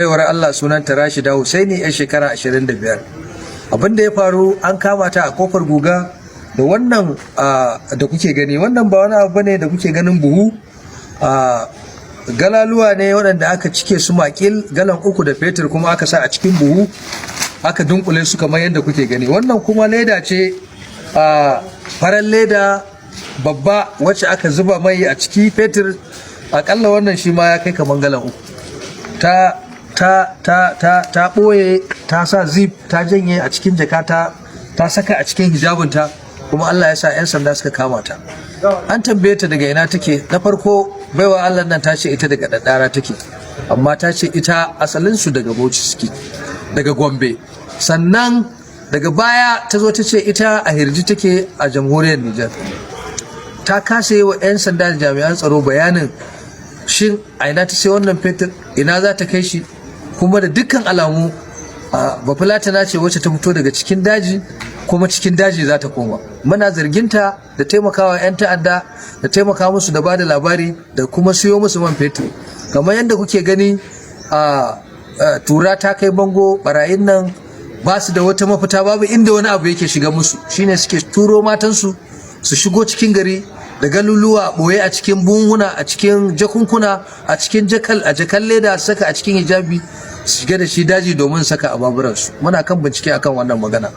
Baiwar Allah sunanta Rashida Husaini, 'yar shekara 25. Abin da ya faru, an kama ta a Kofar Guga da wannan da kuke gani. Wannan ba wani abu bane da kuke ganin, buhu galaluwa ne waɗanda aka cike su makil, galan 3 da fetur, kuma aka sa a cikin buhu aka dunkule su kamar yadda kuke gani. Wannan kuma leda ce, farar leda babba wacce aka zuba mai a ciki, fetur. Akalla wannan shi ma ya kai kamar galan 3. Ta ta ta ta ta ɓoye, ta sa zip, ta janye a cikin jaka, ta saka a cikin hijabinta, kuma Allah ya sa 'yan sanda suka kama ta. An tambaye ta daga ina take. Na farko, baiwa Allah nan ta ce ita daga Daddara take, amma ta ce ita asalin su daga Bauchi suke, daga Gombe. Sannan daga baya ta zo ta ce ita a Hirji take a Jamhuriyar Nijar. Ta kasa yi wa 'yan sanda da jami'an tsaro bayanin shin a ina ta sai wannan fetur, ina za ta kai shi. Kuma da dukkan alamu Bafulatana ce wacce ta fito daga cikin daji, kuma cikin daji za ta koma. Muna zarginta da taimakawa 'yan ta'adda, da taimaka musu, da bada labari, da kuma siyo musu man fetur. Kamar yadda kuke gani, a tura ta kai bango, barayin nan ba su da wata mafita, babu inda wani abu yake shiga musu, shine suke turo matansu su shigo cikin gari da galuluwa ɓoye a cikin buhuna, a cikin jakunkuna, a cikin jakal, a jakan leda, saka a cikin hijabi, su shiga da shi daji domin saka a baburansu. Muna kan bincike akan wannan magana.